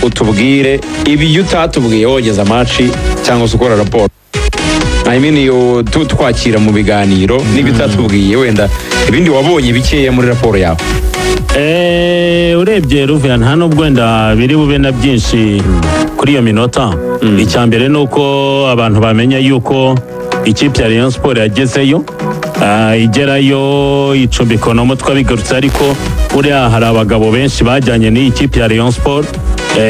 Utubwire ibyo utatubwiye wogeza match cyangwa se ukora raporo, I mean, yo twakira mu biganiro n'ibyo utatubwiye, wenda ibindi wabonye bikeya muri raporo yawe. Urebye Ruvuya, nta nubwo wenda biri bube na byinshi kuri iyo minota. Icya mbere ni uko abantu bamenya yuko ikipe ya Rayon Sport yagezeyo, igerayo icumbika no twabigarutse, ariko buriya hari abagabo benshi bajyanye n'iyi kipe ya Rayon Sport.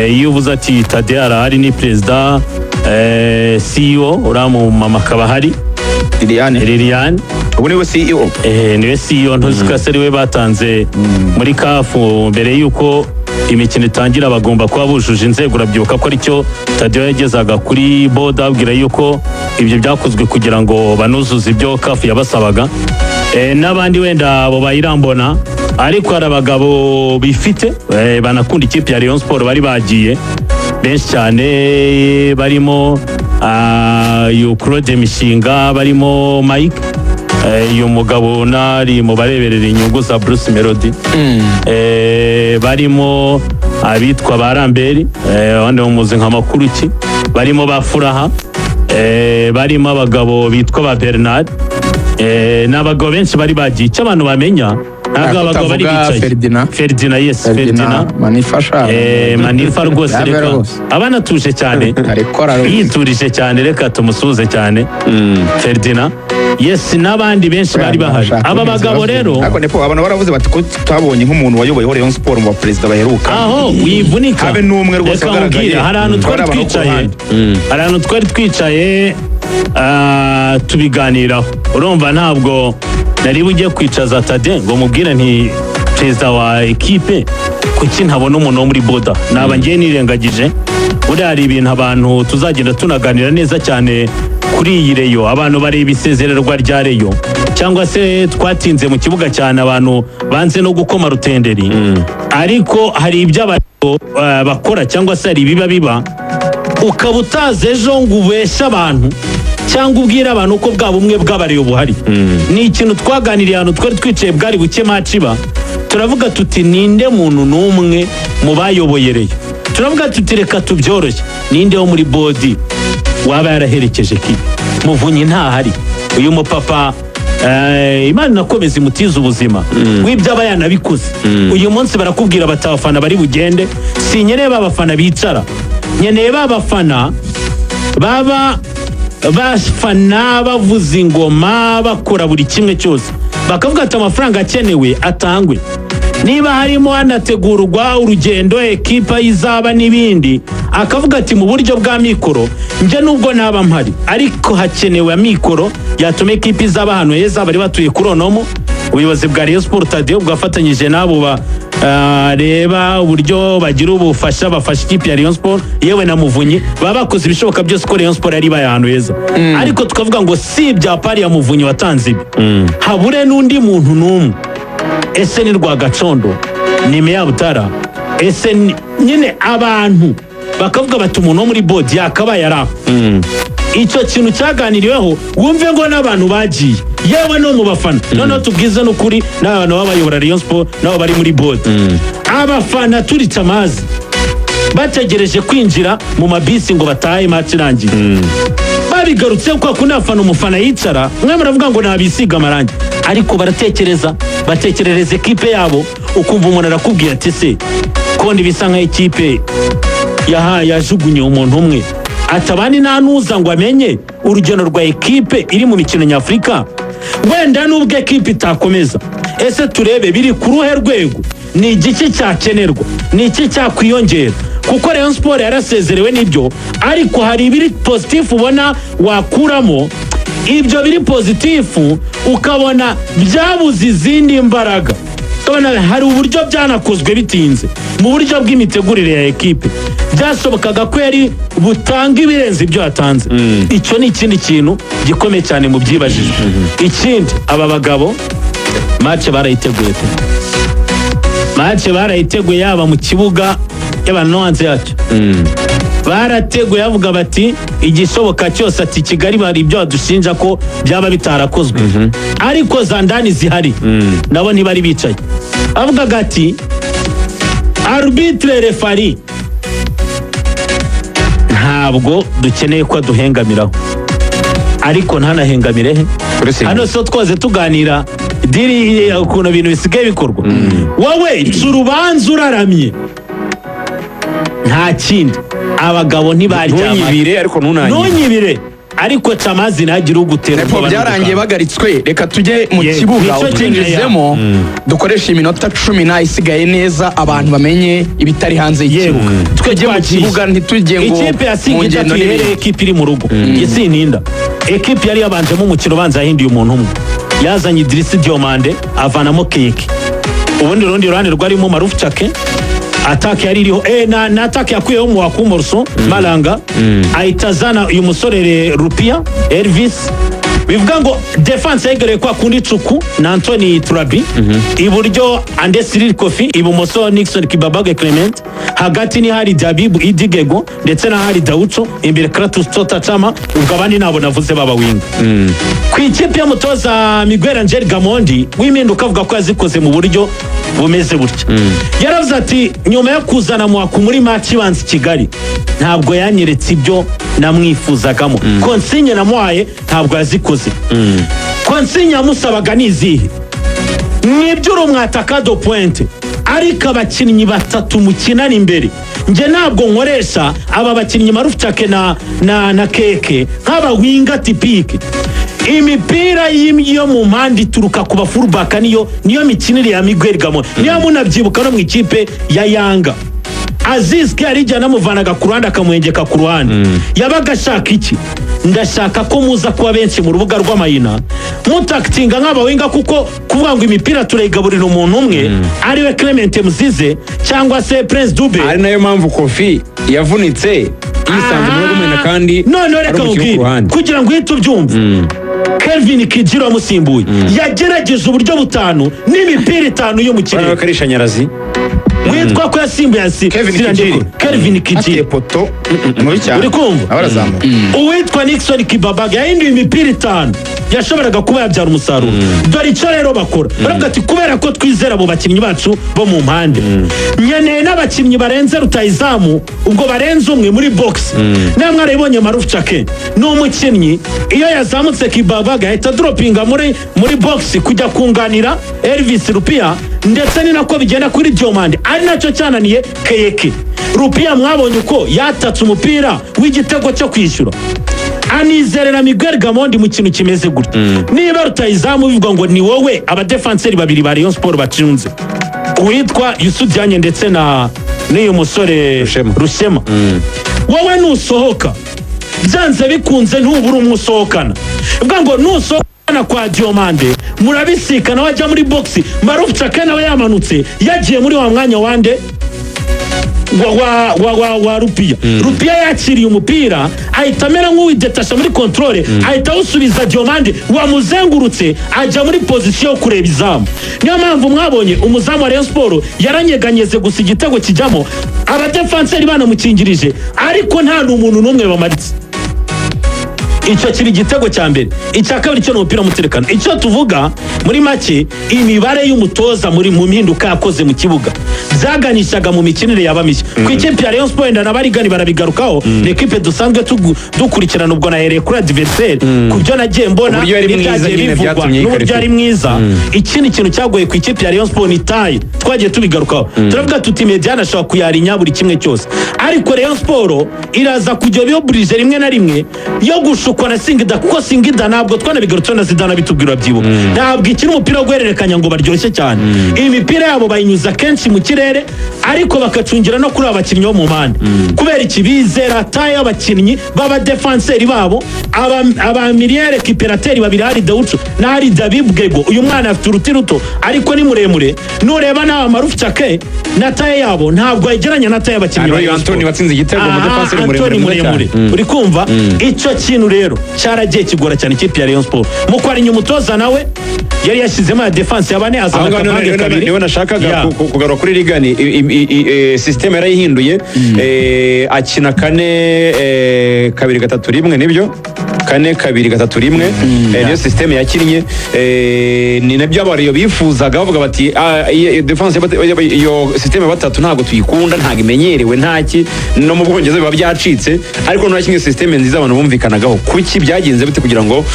Iyo uvuze ati Tade arahari, ni perezida, CEO, uriya mu mama akaba ahari. Liliane. Liliane. Ubu niwe CEO. Niwe CEO. Ntuzi ko ari we batanze muri CAF mbere y'uko imikino itangira, bagomba kuba bujuje inzego. Urabyibuka ko aricyo Tadeyo yagezaga kuri board, ababwira yuko ibyo byakozwe kugira ngo banuzuze ibyo CAF yabasabaga. N'abandi wenda abo bayirambona, ariko hari abagabo bifite, banakunda ikipe ya Rayon Sport, bari bagiye benshi cyane, barimo uyu Claude Mishinga, barimo Mike, uyu mugabo nari mu bareberera inyungu za Bruce Melody, barimo abitwa ba Ramberi, abandi bamuzi nka Makuruki, barimo ba Furaha, barimo abagabo bitwa ba Bernard, ni abagabo benshi bari bagiye. Icyo abantu bamenya, ntabwo abagabo bari Utavuga bicaye. Ferdinand. Ferdinand, yes, Ferdinand. Manifasha. Manifa rwose. Yaba Reka rwose. abanatuje cyane. Arikora rwose. Yiturije cyane, reka tumusuhuze cyane Ferdinand, yes, n'abandi benshi bari bahari. Bashaka Aba neza bagabo bavuga. rero, Ariko nepo abantu baravuze bati ko tutabonye nk'umuntu wayoboyeho Rayon Sport mu baperezida baheruka, aho wivunika. habe n'umwe rwose Reka wagaragaye. nkubwire, hari ahantu twari Bari abantu bo ku twicaye, ruhande. hari ahantu twari twicaye, tubiganiraho. Urumva, ntabwo nari bujye kwicaza Tade ngo mubwire nti: "Perezida wa ekipe, kuki ntabona umuntu wo muri board?" Naba ngiye nirengagije. Buriya hari ibintu abantu tuzagenda tunaganira neza cyane kuri iyi Rayon. Abantu bareba isezererwa rya Rayon, cyangwa se twatinze mu kibuga cyane, abantu banze no gukoma rutenderi, ariko hari ibyo abantu bakora, cyangwa se hari ibiba biba ukaba utazi ejo ngo ubeshye abantu cyangwa ubwire abantu ko bwa bumwe bw'abariyo buhari. Ni ikintu twaganiriye ahantu twari twicaye, bwari buke match iba, turavuga tuti: "Ninde muntu n'umwe mu bayoboye Rayon?" Turavuga tuti: "Reka tubyoroshye, ninde wo muri board waba yaraherekeje kipe?" Muvunyi ntahari. Uyu mupapa, Imana inakomeza imutize ubuzima, w'ibyo aba yanabikoze. Uyu munsi barakubwira bati: "Abafana bari bugende." Sinkeneye ba bafana bicara, nkeneye ba bafana baba bafana, bavuza ingoma, bakora buri kimwe cyose, bakavuga ati: "Amafaranga akenewe atangwe." Niba harimo hanategurwa urugendo ekipa izaba n'ibindi, akavuga ati: "Mu buryo bwa mikoro, njye nubwo naba mpari, ariko hakenewe amikoro yatuma ekipa izaba ahantu heza." Bari batuye kuri Onomo. Ubuyobozi bwa Rayon Sport, Tadeo, bwafatanyije n'abo bareba uburyo bagira ubufasha, bafasha ikipe ya Rayon Sport, yewe na Muvunyi, baba bakoze ibishoboka byose ko Rayon Sport yari ibaye ahantu heza. Ariko tukavuga ngo si ibya pari ya Muvunyi watanze ibi, habure n'undi muntu n'umwe. Ese ni Rwagacondo? Ni Meya Butara? Ese nyine abantu bakavuga bati: "Umuntu wo muri board yakabaye ari aho." Icyo kintu cyaganiriweho, wumve ngo n'abantu bagiye, yewe no mu bafana. Noneho tubwize n'ukuri, n'abantu baba bayobora Rayon Sport nabo bari muri board. Abafana turitse amazi, bategereje kwinjira mu mabisi ngo batahe match irangiye, babigarutse kwa kundi abafana, umufana yicara, mwe muravuga ngo nabisiga amarangi, ariko baratekereza, batekerereza ekipe yabo. Ukumva umuntu arakubwira ati: "Se konti bisa nka ekipe yaha yajugunye umuntu umwe?" Ati: "Abandi nta nuza ngo amenye urugendo rwa ekipe iri mu mikino nyafurika." Wenda nubwo ekipe itakomeza, ese turebe biri ku ruhe rwego? Ni igiki cyakenerwa? Ni iki cyakwiyongera? Kuko Rayon Sport yarasezerewe n'ibyo, ariko hari ibiri positif ubona wakuramo. Ibyo biri positif ukabona byabuze izindi mbaraga, ukabona hari uburyo byanakozwe bitinze mu buryo bw'imitegurire ya ekipe, byashobokaga ko yari butange ibirenze ibyo yatanze. Icyo ni ikindi kintu gikomeye cyane mu byibajijwe. Ikindi, aba bagabo match barayiteguye pe. Match barayiteguye, yaba mu kibuga, yaba no hanze yacyo. Barateguye, bavuga bati: "Igishoboka cyose." Ati: "Kigali bari ibyo badushinja ko byaba bitarakozwe, ariko za ndani zihari." Nabo ntibari bicaye, avugaga ati: "Arbitre, referee, Ntabwo dukeneye ko aduhengamiraho, ariko ntanahengamire he. Kuri Singida. Hano so twaze tuganira diri ukuntu ibintu bisigaye bikorwa. Wowe ca urubanza uraramye, nta kindi. Abagabo ntibaryama. Ntunyibire ariko ntunangire. Ntunyibire, ariko ca amazi ntagire ugutera Nepo, ubwoba byarangiye n'ugukanga. bagaritswe. Reka tujye mu kibuga, nicyo utwinjizemo, dukoreshe iminota 10 na isigaye neza, abantu bamenye ibitari hanze y'ikibuga. Twe Tujye mu twagiye. kibuga, ntitujye ngo Ikipe ya mu Singida ngendo tuyihereye. n'ibindi. Ekipe iri mu rugo isintinda. Ekipe yari yabanjemo umukino ubanza yahinduye umuntu umwe, yazanye Idrissa Diomande avanamo Keke. Ubundi urundi ruhande rwarimo Marufu Chake. Attaque yari iriho na attaque yakuyeho mu Wakumorso Malanga, ahita azana uyu musore Rupia Elvis. Bivuga ngo defense yegereye kwa kundi Cuku na Anthony Turabi iburyo, Ande Cyril Kofi ibumoso, Nixon Kibabage Clement hagati, ni hari Dabibu Idigego ndetse na hari Daucho imbere, Kratos Tota Chama. Ubwo abandi nabo navuze baba winga. Ku ikipe y'umutoza Miguel Angel Gamondi w'impinduka, avuga ko yazikoze mu buryo bumeze butya. Yaravuze ati: "Nyuma yo kuzana Mwaku muri match ibanza i Kigali, ntabwo yanyeretse ibyo namwifuzagamo. Consigne namuhaye ntabwo yazikoze. Consigne yamusabaga ni izihe? Nibyo, uri umwataka de pointe, ariko abakinnyi batatu mukinana imbere, njye ntabwo nkoresha aba bakinnyi Marufu Cake na Keke nk'aba winger typique. Imipira yo mu mpande ituruka ku ba fullback. Niyo mikinire ya Miguel Gamond. Niyo munabyibuka no mu ikipe ya Yanga, Aziz Ki yari igihe anamuvanaga ku ruhande akamuhengeka ku ruhande. Yabaga ashaka iki? Ndashaka ko muza kuba benshi mu rubuga rw'amayina, mutakitinga nk'aba winger, kuko kuvuga ngo imipira turayigaburira umuntu umwe ariwe Clement Muzize cyangwa se Prince Dube." Ari nayo mpamvu Kofi yavunitse yisanze muri rw'amayina kandi Noneho ari reka umukinnyi wo ku nkubwire, ruhande. kugira ngo uhite ubyumve, Kelvin Kijiro wamusimbuye yagerageje uburyo butanu n'imipira itanu yo mu Urabona kirere. ko ari ishanyarazi. Witwa ko yasimbuye Kevin Sirandeko. Kijiri. Kelvin Ateye Kijiri. poto mubi cyane. Uri kumva? Aba arazamuka. Uwitwa Nixon Kibabaga yahinduye imipira itanu yashoboraga kuba yabyara umusaruro. Dore icyo rero bakora, baravuga ati: "Kubera ko twizera abo bakinnyi bacu bo mu mpande, nkeneye n'abakinnyi barenze rutayizamu, ubwo barenze umwe muri box." Namwe mwarabibonye, Marufu Cake ni umukinnyi iyo yazamutse, Kibabaga ahita droppinga muri box kujya kunganira Elvis Rupia, ndetse ni nako bigenda kuri Diomande, ari nacyo cyananiye Keyeke. Rupia mwabonye uko yatatse umupira w'igitego cyo kwishyura. Anizerera Miguel Gamondi mu kintu kimeze gutya. Niba rutayizamu bivuga ngo ni wowe abadefanseri babiri ba Rayon Sport bacunze, uwitwa Yusu Diagne ndetse na n'uyu musore Rushema. Rushema, wowe nusohoka byanze bikunze ntubura umwe usohokana. Bivuga ngo nusohokana kwa Diomande murabisikana, wajya muri box, Marufu Cake nawe yamanutse yagiye muri wa mwanya wande wa Rupiya. Rupiya yakiriye umupira ahita amera nk'uwidetasha muri contrôle, ahita awusubiza Diomande wamuzengurutse, ajya muri position yo kureba izamu. Niyo mpamvu mwabonye umuzamu wa Rayon Sport yaranyeganyeze gusa, igitego kijyamo, abadefanseri banamukingirije, ariko nta n'umuntu n'umwe bamaritse. Icyo kiri igitego cya mbere. Icya kabiri cyo ni umupira w'umutekano. Icyo tuvuga muri make, imibare y'umutoza muri mu mpinduka yakoze mu kibuga byaganishaga mu mikinire yaba mishya ku ikipe ya Rayon Sport. Wenda n'abarigani barabigarukaho, ni ekipe dusanzwe dukurikirana. Ubwo nahereye kuri adversaire, ku byo nagiye mbona Uburyo yari mwiza n'ibyagiye nyine bivugwa byatumye n'uburyo yikarifira. ari mwiza. Ikindi kintu cyagoye ku ikipe ya Rayon Sport ni taille. Twagiye tubigarukaho, turavuga tuti médiane ashobora kuyarinya buri kimwe cyose, ariko Rayon Sport iraza kujya biyoburije rimwe na rimwe yo gushukwa na Singida, kuko Singida ntabwo twanabigarutseho na Zidane abitubwira, byibuka, ntabwo ikina umupira wo guhererekanya ngo baryoshye cyane. Imipira yabo bayinyuza kenshi mu kirere, ariko bakacungira no kuri aba bakinnyi bo mu mpande. Kubera iki? Bizera taille y'abakinnyi b'abadefanseri babo, aba milieu récupérateur babiri, hari Dawucu na hari Dabibwego. Uyu mwana afite uruti ruto ariko ni muremure. Nureba nawe Marufu Cake na taille yabo, ntabwo yegeranya na taille y'abakinnyi ba N'uyu Rayon Anthony Sport. watsinze igitego, umudefanseri muremure Anthony mwiza cyane. muremure. Uri kumva? Icyo kintu rero cyaragiye kigora cyane ikipe ya Rayon Sport. Mu kwarinya, umutoza nawe yari yashyizemo ya défense ya bane, azana Aho ngaho akavange kabiri. niwe nashakaga kugarura kuri Rigani. Système yarayihinduye, akina 4 2 3 1. Nibyo, 4 2 3 1, niyo système yakinnye. Ni nabyo abariyo bifuzaga, bavuga bati: "Ah, iyo défense iyo système ya batatu ntabwo tuyikunda, ntabwo imenyerewe, ntaki." No mu Bwongereza biba byacitse, ariko nta kimwe système nziza abantu bumvikanagaho. Kuki byagenze bite kugira ngo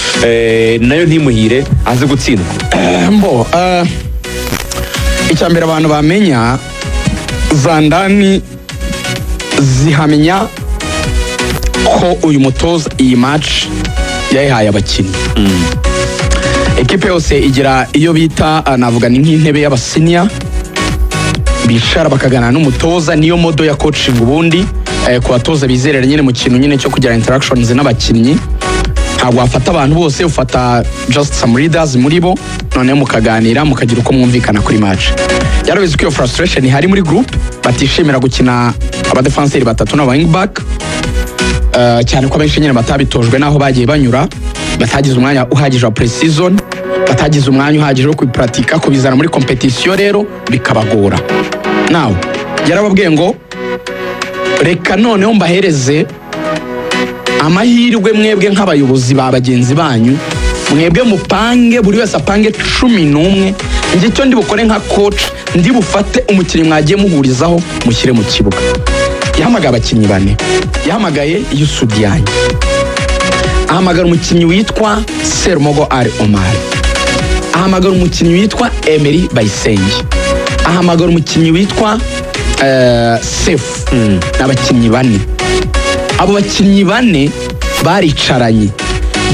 nayo ntimuhire, aze gutsindwa? Mbo icya mbere abantu bamenya, zandani zihamya ko uyu mutoza iyi match yayihaye abakinnyi. Ekipe yose igira iyo bita navuga ni nk'intebe y'abasiniya, bicara bakaganira n'umutoza. Niyo model ya coaching ubundi ku batoza bizerera nyine mu kintu nyine cyo kugira interactions n'abakinnyi. Ntabwo wafata abantu bose, ufata just some leaders muri bo, noneho mukaganira, mukagira uko mwumvikana kuri match. Yarabizi ko iyo frustration ihari muri group, batishimira gukina abadefanseri batatu n'aba wing back, cyane ko abenshi nyine batabitojwe n'aho bagiye banyura, batagize umwanya uhagije wa pre-season, batagize umwanya uhagije wo kubiparatika, kubizana muri competition rero bikabagora. Nawe yarababwiye ngo reka noneho mbahereze amahirwe, mwebwe nk'abayobozi ba bagenzi banyu, mwebwe mupange, buri wese apange 11. Njye icyo ndi bukore nka coach, ndi bufate umukinnyi mwagiye muhurizaho mushyire mu kibuga. Yahamagaye abakinnyi bane. Yahamagaye Youssou Diagne, ahamagara umukinnyi witwa Serumogo Ali Omar, ahamagara umukinnyi witwa Emery Bayisenge, ahamagara umukinnyi witwa Sefu. Ni abakinnyi bane. Abo bakinnyi bane baricaranye,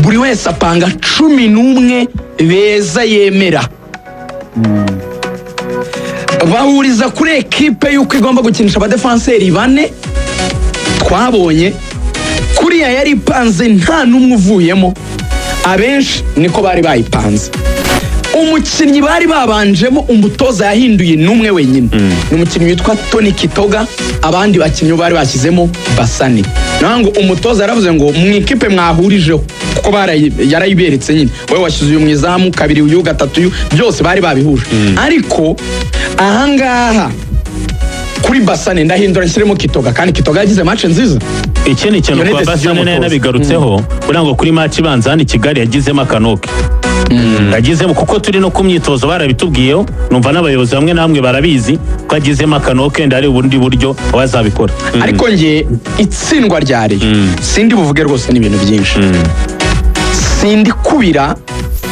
buri wese apanga 11 beza yemera, bahuriza kuri ekipe y'uko igomba gukinisha abadefanseri bane. Twabonye kuriya yari ipanze, nta n'umwe uvuyemo, abenshi niko bari bayipanze. Umukinnyi bari babanjemo umutoza yahinduye n'umwe wenyine, ni umukinnyi witwa Tony Kitoga. Abandi bakinnyi bari bashyizemo Basane. Naho ngo umutoza yaravuze ngo mu ikipe mwahurijeho, kuko yarayiberetse nyine, wowe washyize uyu mu izamu kabiri, uyu gatatu, uyu, byose bari babihuje. Ariko ahangaha kuri Basane ndahindura nshyiremo Kitoga, kandi Kitoga yagize match nziza. Ikindi kintu Iyo ni kwa decision Basane nayo y'umutoza. nabigarutseho, kugira ngo kuri match ibanza hano i Kigali yagizemo akanoke, yagizemo, kuko turi no ku myitozo barabitubwiyeho, numva n'abayobozi bamwe na bamwe barabizi ko agizemo akanoke, wenda hari ubundi buryo bazabikora. Ariko nge itsindwa rya Rayon sindi buvuge rwose, ni ibintu byinshi. Sindi kubira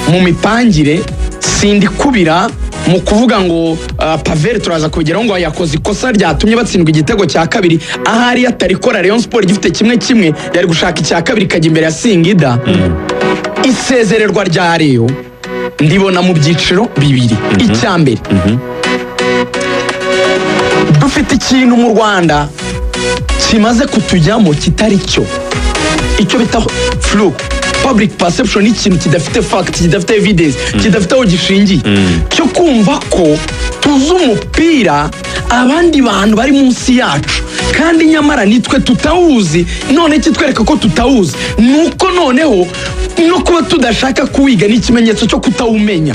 mu mipangire, sindi kubira mu kuvuga ngo Pavel, turaza kubigeraho, ngo yakoze ikosa ryatumye batsindwa igitego cya kabiri. Ahari atarikora, Rayon Sport gifite 1-1, yari gushaka icya kabiri ikajya imbere ya Singida. Isezererwa rya Rayon ndibona mu byiciro bibiri. Icya mbere, dufite ikintu mu Rwanda kimaze kutujyamo kitari cyo, icyo bita flou public perception, ni ikintu kidafite fact, kidafite evidence, kidafite aho gishingiye, cyo kumva ko tuzi umupira abandi bantu bari munsi yacu, kandi nyamara nitwe tutawuzi. None kitwereka ko tutawuzi ni uko noneho no kuba tudashaka kuwiga ni ikimenyetso cyo kutawumenya.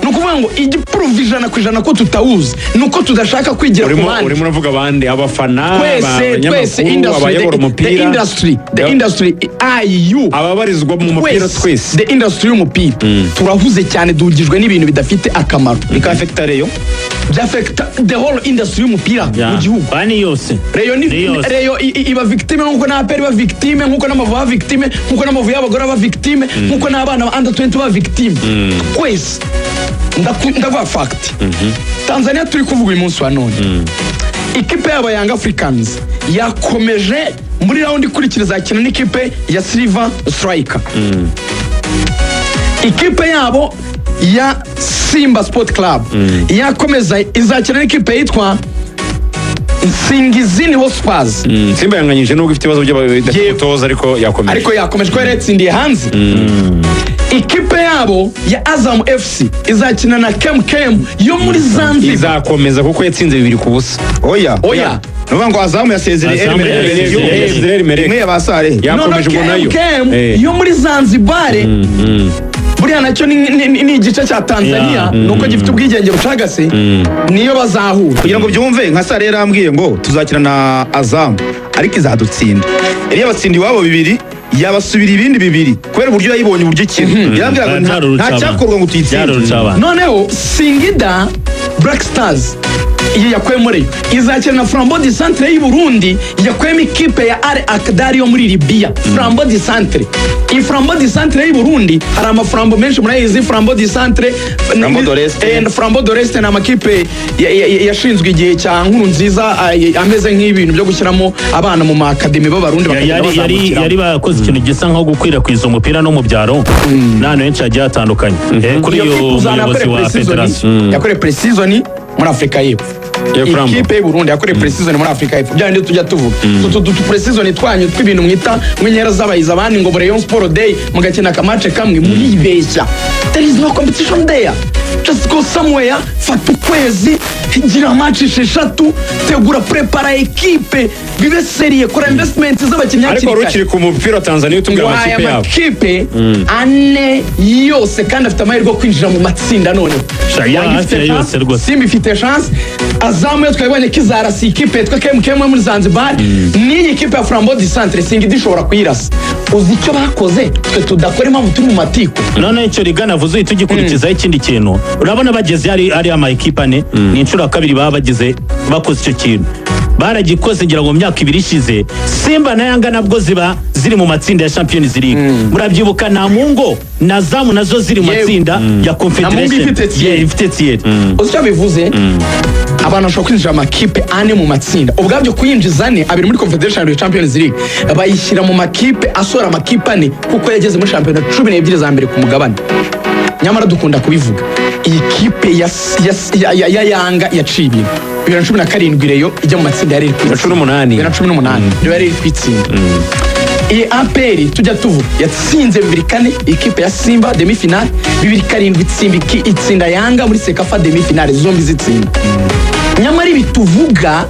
Ni ukuvuga ngo igipuruva 100% ko tutawuzi ni uko tudashaka kwigira ku Urimo bandi. Urimo uravuga abandi, abafana, Twese, twese, abanyamakuru, industry, abayobora the umupira, industry, the industry, IU, ababarizwa mu mupira twese. The industry y'umupira, turahuze cyane, duhugijwe n'ibintu bidafite akamaro. Bikafekita Rayon. Byafekita the whole industry y'umupira mu gihugu. Bani yose. Rayon ni Ni yose. Rayon iba victime nk'uko na APR iba victime, nk'uko n'Amavubi aba victime, nk'uko n'Amavubi y'abagore aba victime, nk'uko n'abana ba under 20 baba victime. Twese. Ndavuga fact. Tanzania turi kuvuga uyu munsi wa none, ikipe yabo Young Africans yakomeje muri round ikurikira, izakina n'ikipe ya Silver Striker. Ikipe yabo ya Simba Sport Club yakomeza, izakina n'ikipe yitwa Nsingizini Hotspurs. Simba yanganyije nubwo ifite ibibazo by'abatoza, ariko yakomeje. Ariko yakomeje ko yari yatsindiye hanze. Ikipe yabo ya Azam FC izakina na Kemkem yo muri Zanzibar. Izakomeza kuko yatsinze 2-0. Oya. Oya. Ni ukuvuga ngo Azamu yasezereye Azamu El Merreikh. yasezereye El Merreikh. Imwe ya ba Sare. Yakomeje ubwo nayo. Kemkem yo muri Zanzibar, buriya nacyo ni igice cya Tanzania, nuko gifite ubwigenge bucagase, niyo bazahura. Kugira ngo byumve, nka Sare yarambwiye ngo tuzakina na Azamu ariko izadutsinda. Yari yabatsindiye iwabo bibiri, yabasubira ibindi bibiri kubera uburyo yayibonye, uburyo ikina. Yarambwiraga ngo nta cyakorwa ngo tuyitsinde. Byari urucabana. Noneho Singida Black Stars Iyi yakuyemo Rayon, izakina na Flambeau du Centre y'i Burundi, yakuyemo ikipe ya Al Akdar yo muri Libya. Flambeau du Centre, iyi Flambeau du Centre y'i Burundi, hari amaflambo menshi murayizi. Flambeau du Centre, Flambeau de l'Est. Flambeau de l'Est ni amakipe yashinzwe igihe cya Nkurunziza, ameze nk'ibintu byo gushyiramo abana mu ma academy b'Abarundi, bakagenda Yari bazamukiramo. Yari bakoze ikintu gisa nko gukwirakwiza umupira no mu byaro n'ahantu henshi hagiye hatandukanye. Kuri Iyo uyu kipe uzana muyobozi yakoreye wa pre-season, federasiyo. yakoreye pre-season muri Afurika y'Epfo. Ya Flambeau. Ikipe y'u Burundi yakoreye pre-season muri Afurika y'Epfo. Bya bindi tujya tuvuga, utu pre-season twanyu tw'ibintu mwita nk'inkera z'abahizi, abandi ngo Rayon Sport Day, mugakina aka match kamwe, muribeshya. There is no competition there. Just go somewhere, fata ukwezi, gira match esheshatu, tegura, prepara ekipe, bibe sérieux, kora investment z'abakinnyi Ariko hakiri wari kare. ukiri ku mupira wa Tanzania, utubwira Ngo aya amakipe yabo. makipe ane yose kandi afite amahirwe yo kwinjira mu matsinda noneho. Sha, ya Yanga hafi ifite ya chance, yose rwose. Simba ifite chance, Azamu yo twabonye ko izarasa ikipe yitwa KMKM yo muri Zanzibar, n'iyi kipe ya Flambeau du Centre Singida ishobora kuyirasa. Uzi icyo bakoze twe tudakora, impamvu turi mu matiku? None icyo rigana avuze, uhita ugikurikizaho ikindi kintu. Urabona bageze ari ama ekipe ane, ni inshuro ya kabiri baba bagize bakoze icyo kintu. Baragikoze ngira ngo mu myaka 2 ishize, Simba na Yanga nabwo ziba ziri mu matsinda ya Champions League. Murabyibuka, Namungo na Zamu nazo ziri mu Yewe. matsinda ya Namungo Confederation. ifite Thierry. Yeah, ifite Thierry. Uzi icyo bivuze? Abantu bashobora kwinjira amakipe ane mu matsinda ubwabyo, kuyinjiza ane, abiri muri Confederation, abiri Champions League, bayishyira mu makipe asohora amakipe ane kuko yageze muri shampiyona 12 za mbere ku mugabane. Nyamara dukunda kubivuga, iyi kipe ya Yanga yaciye ibintu 2017, Rayon ijya mu matsinda yari iri kwitsinda. 18. 2018 Rayon yari iri kwitsinda. Iyi APR tujya tuvuga yatsinze 2004 ikipe ya Simba demi finale, 2007 itsinda Yanga muri CECAFA demi finale, zombi zitsinda. Nyamara ibi tuvuga,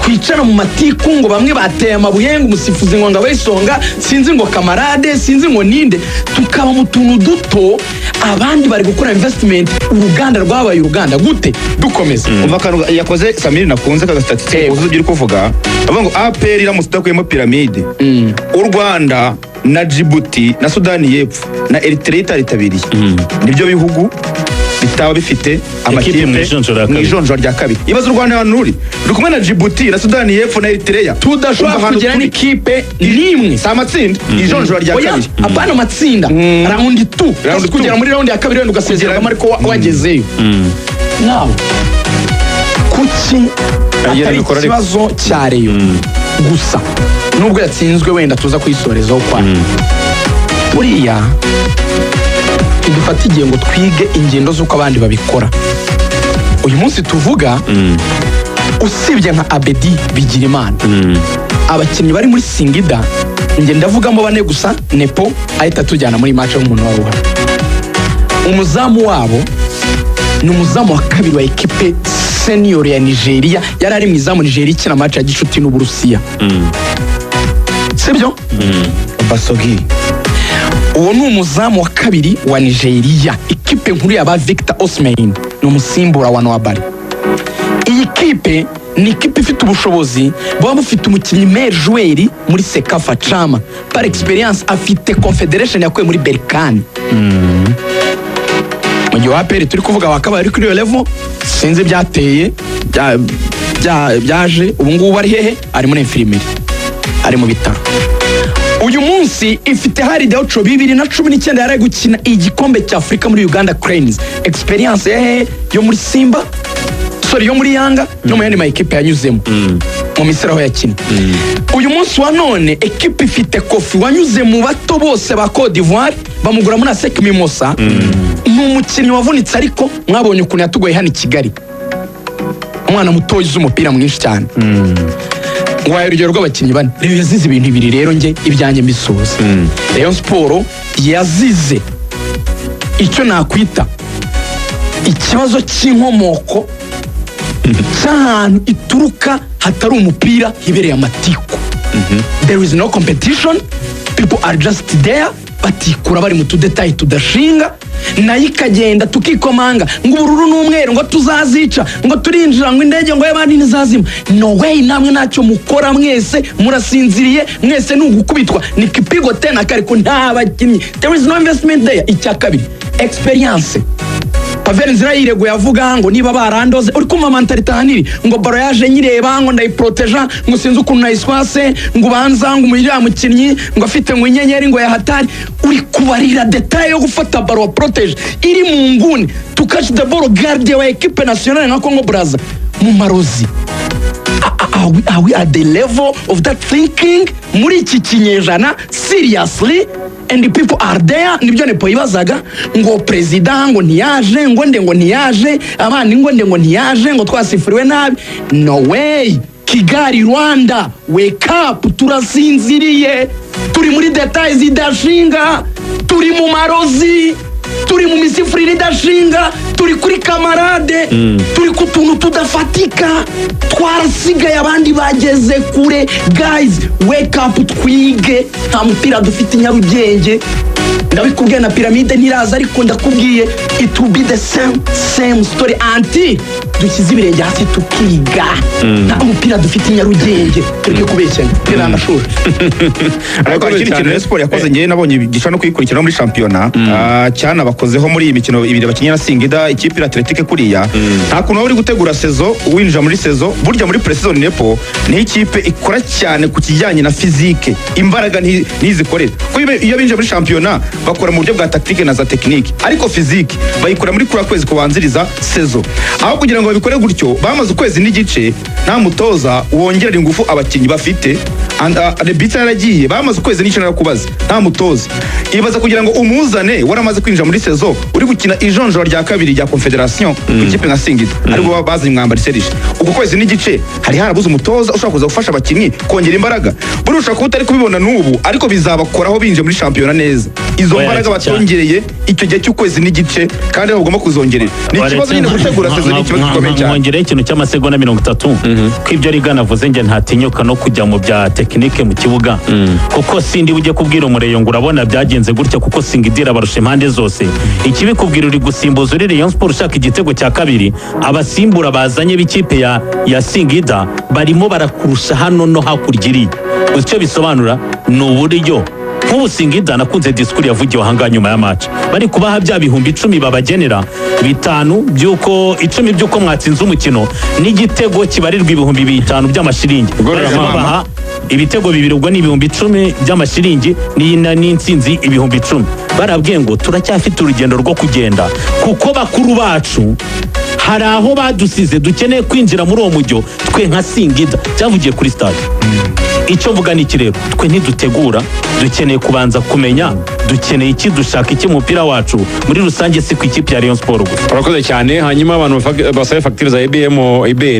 twicara mu matiku ngo bamwe bateye amabuye, ngo umusifuzi ngo abayisonga, sinzi ngo kamarade, sinzi ngo ninde, tukaba mu tuntu duto, abandi bari gukora investment, uruganda rwabaye uruganda gute? Dukomeza. Umva akantu yakoze Samiri nakunze, kaga statistique uzi ibyo uri kuvuga, avuga ngo APR iramutse idakuyemo Piramide, u Rwanda na Djibouti na Sudani y'Epfo na Eritrea itaritabiriye, nibyo bihugu bitaba bifite amakipe mu ijonjora rya mu kabiri. ijonjora rya kabiri. Ibaze u Rwanda ahantu ruri kumwe na Djibouti na Sudani y'Epfo na Eritrea. Tudashobora Umva ahantu kugira turi. n'ikipe n'imwe. Si amatsinda, ijonjora rya Oya, kabiri. apana amatsinda, round two. Round two. Kugera muri round ya kabiri wenda ugasezererwamo, ariko wagezeyo. Nawe kuki Agira atari bikora ariko. ikibazo cya Rayon gusa, nubwo yatsinzwe, wenda tuza kuyisorezaho kwayo? Buriya ntidufate igihe ngo twige ingendo z'uko abandi babikora. Uyu munsi tuvuga, usibye nka Abedi Bigirimana, abakinnyi bari muri Singida, njye ndavugamo bane gusa. Nepo ahita tujyana muri match y'umuntu wari uhari. Umuzamu wabo ni umuzamu wa kabiri wa ekipe senior ya Nigeria, yari ari mu izamu Nigeria ikina match ya gicuti n'Uburusiya, sibyo? Basogi. Uwo ni umuzamu wa kabiri wa Nigeria, ikipe nkuru yaba Victor Osimhen, ni umusimbura wa Nwabali. Iyi kipe ni ikipe ifite ubushobozi, buba bufite umukinnyi meilleur joueur muri CECAFA, Chama, par experience afite Confederation yakuye muri Berkane. Mu gihe APR turi kuvuga wakabaye ari kuri iyo level, sinzi byateye byaje. Ubu ngubu ari hehe? Ari muri infirmerie, ari mu bitaro. Uyu munsi ifite hari Daucho, 2019 yari ari gukina igikombe cya Afurika muri Uganda Cranes, experience ya hehe? Yo muri Simba, sorry, yo muri Yanga no mu yandi ma ekipe yanyuzemo mu Misiri aho yakinnye. Uyu munsi wa none ekipe ifite Kofi wanyuze mu bato bose ba Cote d'Ivoire, bamugura muri ASEC Mimosa. Ni umukinnyi wavunitse, ariko mwabonye ukuntu yatugoye hano i Kigali, umwana mutoya uzi umupira mwinshi cyane. Nguhaye urugero rw'abakinnyi bane. Rayon yazize ibintu bibiri. Rero njye ibyanjye mbisoza, Rayon Sport yazize icyo nakwita ikibazo cy'inkomoko cy'ahantu ituruka hatari umupira, hibereye amatiku. There is no competition, people are just there, batikura, bari mu tu détails tudashinga. Nayo ikagenda tukikomanga ngo ubururu n'umweru, ngo tuzazica, ngo turinjira, ngo indege ngo y'abandi ntizazima. No way! Namwe ntacyo mukora, mwese murasinziriye, mwese ni ugukubitwa, ni kipigo tena, ariko nta bakinnyi, there is no investment there. Icya kabiri, experience. Pavelh Ndzila yireguye avuga ngo niba barandoze, uri kumva mentalité ahanini, ngo ballon yaje nyireba, ngo ndayiporoteja, ngo sinzi ukuntu nayiswase, ngo ubanza ngo umuriya mukinnyi ngo afite ngo inyenyeri ngo yahatari. Uri kubarira détail yo gufata ballon wa protège iri mu nguni to catch the ball, gardien wa équipe nationale nka Congo Brazza mu marozi. Are we at the level of that thinking muri iki kinyejana? Seriously? And the people are there. Nibyo nepo yibazaga, ngo perezida ngo ntiyaje, ngo nde ngo ntiyaje, abandi ngo nde ngo ntiyaje, ngo twasifuriwe nabi. No way! Kigali, Rwanda, wake up! Turasinziriye, turi muri détails zidashinga, turi mu marozi, turi mu misifurire idashinga, turi kuri camarade, turi ku tuntu tudafatika. Twarasigaye, abandi bageze kure. Guys, wake up, twige. Nta mupira dufite i Nyarugenge, ndabikubwiye. Na Pyramide ntiraza, ariko ndakubwiye, it will be the same same story anti dushyize ibirenge hasi tukiga. Nta mupira dufite i Nyarugenge, tureke kubeshyanya. Ndashuje. Ariko hari ikindi kintu Rayon Sport yakoze, ngewe nabonye gishobora no kuyikurikira muri shampiyona, cyanabakozeho muri iyi mikino ibiri bakinnye na Singida, ikipe iri athlétique kuriya. Nta kuntu waba uri gutegura saison, winjira muri saison. Burya muri pre-season, nepo niho ikipe ikora cyane ku kijyanye na physique, imbaraga ntizikorere, kuko iyo binjiye muri shampiyona bakora mu buryo bwa tactique na za technique, ariko physique bayikora muri kuriya kwezi kubanziriza saison. Aho kugira ngo babikore gutyo, bamaze ukwezi n'igice nta mutoza wongerera ingufu abakinnyi bafite. Rebita yaragiye, bamaze ukwezi n'igice narakubaza nta mutoza. Ibaza kugira ngo umuzane waramaze kwinjira muri saison, uri gukina ijonjora rya kabiri rya Confederation ku ikipe nka Singida, aribwo bazanye Mwambari Serge. Uko kwezi n'igice hari harabuze umutoza ushobora kuza gufasha abakinnyi kongera imbaraga. Buriya ushobora kuba utari kubibona n'ubu, ariko bizabakoraho binjiye muri shampiyona neza, izo Oya, mbaraga batongereye icyo gihe cy'ukwezi n'igice, kandi bagomba kuzongerera. Ni ikibazo nyine, gutegura saison ni ikibazo gikomeye cyane. Nkongeraho ikintu cy'amasegonda 30, ko ibyo Rigana avuze, njye ntatinyuka no kujya mu bya technique mu kibuga, kuko sindi bujye kubwira umureyo ngo urabona byagenze gutya, kuko Singida barusha impande zose. Ikibikubwira, uri gusimbuza, uri Rayon Sport ushaka igitego cya kabiri, abasimbura bazanye b'ikipe ya Singida barimo barakurusha hano no hakurya iriya. Uzi icyo bisobanura? Ni uburyo nk'ubu Singida, nakunze discours yavugiwe ahangaha nyuma ya match, bari kubaha bya 10,000 babagenera, bitanu by'uko, 10 by'uko mwatsinze umukino, n'igitego kibarirwa 5000 by'amashiringi. Gorora Bahise mama. babaha ibitego bibiri, ubwo ni 10,000 by'amashiringi n'intsinzi 10,000. Barabwiye ngo turacyafite urugendo rwo kugenda, kuko bakuru bacu hari aho badusize, dukeneye kwinjira muri uwo mujyo twe nka Singida. Byavugiye kuri stade. Icyo mvuga ni iki rero? Twe ntidutegura, dukeneye kubanza kumenya dukeneye iki, dushaka iki mu mupira wacu muri rusange, si ku ikipe ya Rayon Sport gusa. Urakoze cyane. Hanyuma abantu basabe fagitire za EBM iberi.